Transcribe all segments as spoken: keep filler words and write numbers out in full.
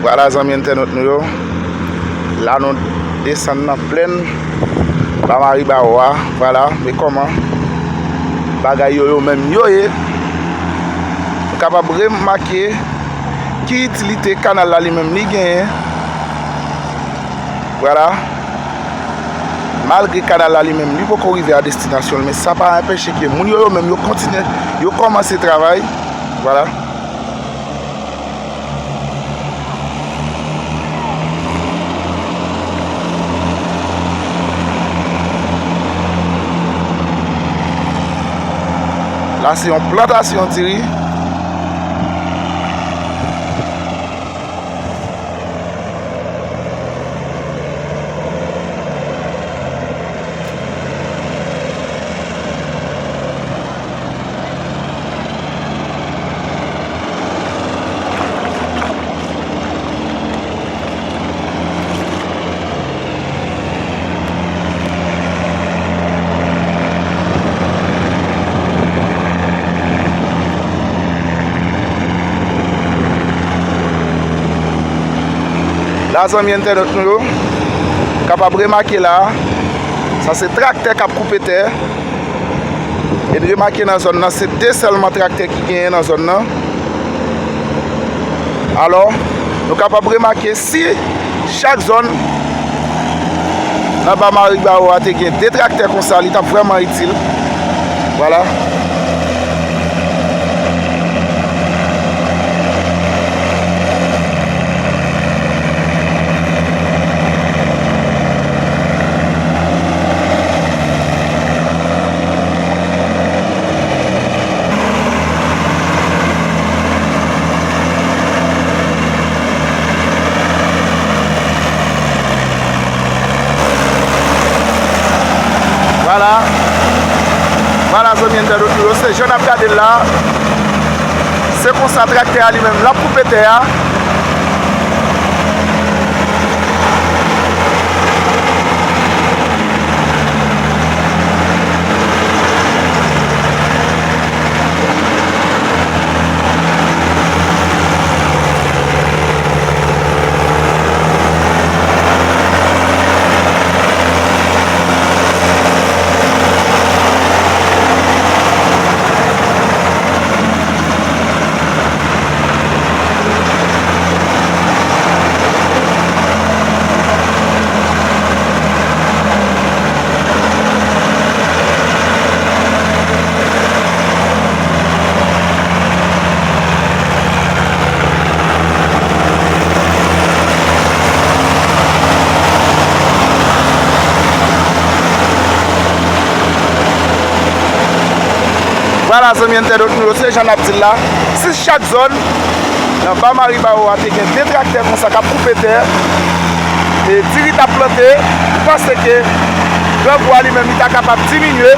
Vwala, zanmi entènot nou yo, la nou desann nan plèn ba Maribawo a. Vwala, men kòman bagay yo, yo menm yo ye. Nou kapab remake ki itilite kanal la li menm li genyen. Vwala. Malgre kanal la li menm li poko rive a destinasyon l, men sa pa anpeche ke moun yo, yo menm yo kontinye, yo kòmanse travay. Vwala. La se yon plantasyon diri. La, zanmi entènot nou yo kapab remake la, sa se traktè k ap koupe tè. E n remake nan zòn nan, se de sèlman traktè ki genyen nan zòn nan. Alò, nou kapab remake si chak zòn nan ba Maribawo a te gen de traktè konsa, li t ap vrèman itil. Vwala. Vwala. Vwala, zanmi entènot nou yo, se jan n ap gade l la. Se konsa traktè a li menm l ap koupe tè a. Vwala, zanmi entènot nou yo, se jan n ap di l la. Si chak zòn nan ba Maribawo a te gen de traktè konsa k ap koupe tè, e diri t ap plante, m panse ke grangou a li menm, li ta kapab diminye.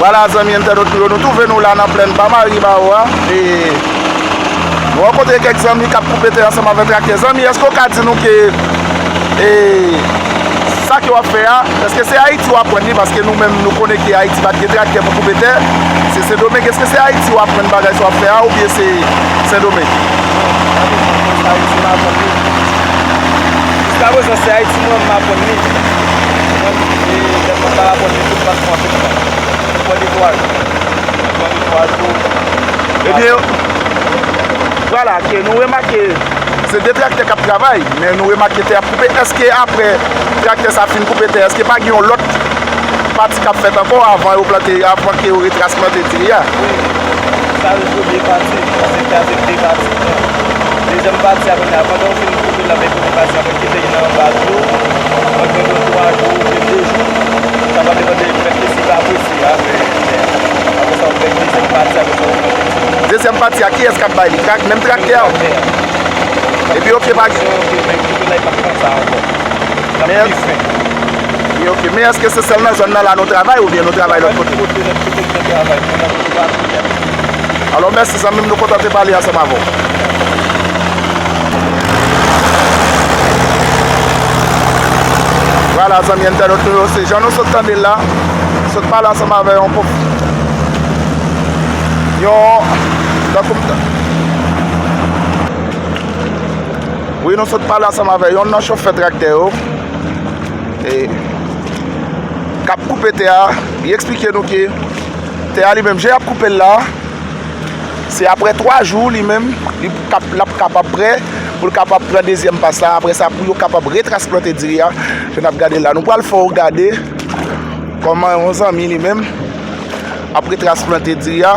Vwala, zanmi entènot nou yo, nou twouve nou la nan plèn Ba Mari Bawo a. E nou rankontre kèk zanmi k ap koupe tè ansanm avèk traktè. Zanmi, èske w ka di nou ke, e, sa ke w ap fè a, èske se Ayiti w aprann li? Paske nou menm, nou konnen ke Ayiti pa t gen traktè pou koupe tè. Se Sendomeng. Èske se Ayiti w aprann bagay sa w ap fè a, oubyen se Sendomeng? Ayiti m aprann li. Jiskaprezan, se Ayiti mwen m aprann li. Mwen, e, lè mwen t ap aprann li, tout patwon anpil tan. Mwen pran de twa jou. Mwen pran de twa jou. Ebyen, vwala, ke nou remake, se de traktè k ap travay, men nou remake tè ap koupe. Èske apre traktè sa fin koupe tè, èske pa gen yon lòt pati k ap fèt ankò avan yo plante, avan ke yo retrasplante diri a? Wi, sa se premye pati, se kraze de pati. Dezyèm pati a, kounye a, pandan yo fin koupe nan men premye pati a, pou kite li nan anba dlo, mwen gen yon twa jou oubyen de jou, sa va depann de mèt ki si pa presi a, men apre sa, ou fè dezyèm pati a, apre sa, ou fè dezyèm pati a, kiyès k ap bay li? Trak-, menm traktè a? Traktè a. Epi, oke, pa gen. Oke, men koupe la, li pa pran sa ankò. L ap pi fen. Wi, oke. Men èske se sèl nan zòn nan la nou travay oubyen nou travay lòt kote? Lòt kote, lòt kote nou travay. Alò, mèsi, zanmi m, nou kontan te pale ansanm avè w. Vwala, zanmi entènot nou yo, se jan nou sot tande l la, sot pale ansanm avè yon pwòf, yon, tankou m ta-, wi, nou sot pale ansanm avè yonn nan chofè traktè yo, e, k ap koupe tè a. Li eksplike nou ke tè a li menm, jan y ap koupe l la, se apre twa jou li menm, li p-, kap-, l ap kapab prè pou l kapab pran dezyèm pas la. Apre sa, pou yo kapab retrasplante diri a, jan n ap gade la. Nou pral fè w gade kòman yon zanmi li menm ap retrasplante diri a.